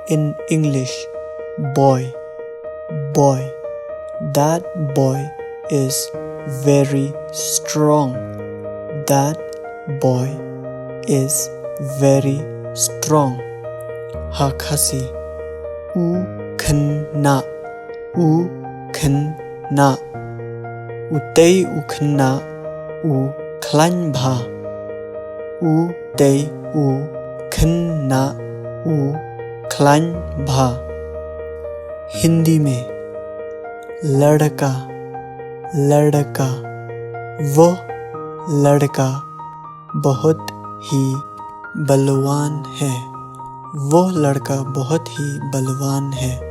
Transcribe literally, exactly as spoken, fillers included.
In English, boy, boy. That boy is very strong. That boy is very strong. Ha Khasi, u khynnah, u khynnah. Utei u khynnah u khlaiñ bha. Utei u khynnah u khlaiñ bha. हिंदी में, लड़का, लड़का, वो लड़का बहुत ही बलवान है। वो लड़का बहुत ही बलवान है।